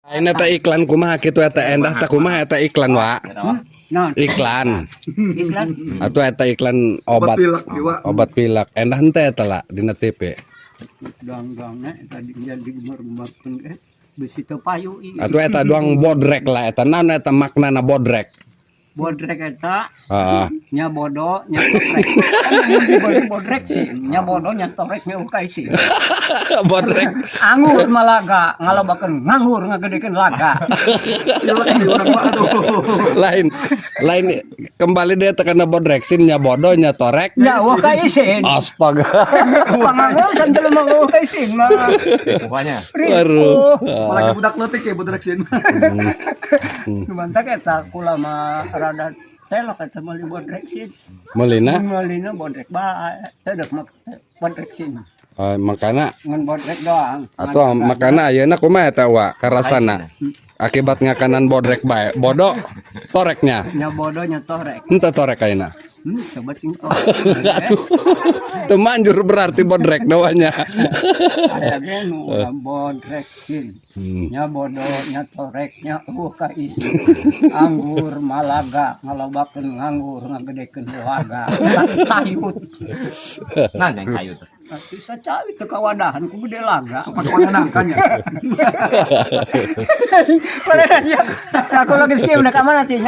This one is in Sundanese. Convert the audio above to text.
Ayeuna teh iklan kumaha kitu eta endah teh, kumaha eta iklan, wa? Nah, Iklan. Iklan. Atau eta iklan obat. Pilek iwa. Obat pilek. Endah henteu eta lah dina TV. Doang-doangna eta digemar-gemarkeun besi teu payu ieu. Atau eta doang bodrek lah, eta naon eta maknana bodrek? Bodrek eta nya bodo nya torek. Kan mun dibeli bodrek sih, nya bodo nya torek nya ukai sih. Bodrek. Anggur malaga, ngalobakeun nganggur ngagedekeun laga. Pilek di urang mah, aduh. Lain lain, kembali dia tekana bodrek sin nya bodo nya torek. Nya ukai isin. Astaga. Panganggusan jelema eueuh ka isin mah. Pokoknya. Baru. Apalagi budak leutik ya bodrek sin. Mantak eta kula mah rada telok eta meuli bodrek sin. Melina. Meulina bodrek bae. Teu deuk mah bodrek sin. Makana Ngan bodrek doang. Atau makana ayeuna kumaha eta, wa, karasana akibat ngakanan bodrek bae, bodo toreknya? Nya bodo nya torek. Henteu torek ayeuna. Coba cing torek. Atuh teu manjur berarti bodrek doanya. Aya ge nu bodrek sin. Nya bodo nya torek nya eueuh ka isi. Anggur malaga ngalobakeun nganggur ngagedekeun laga. Cayut. Nah, yang kayu tuh. Bisa cayut teu kawadahan ku gede laga. Sok pakai warna nangkanya. Aku lagi sih udah kamana sih?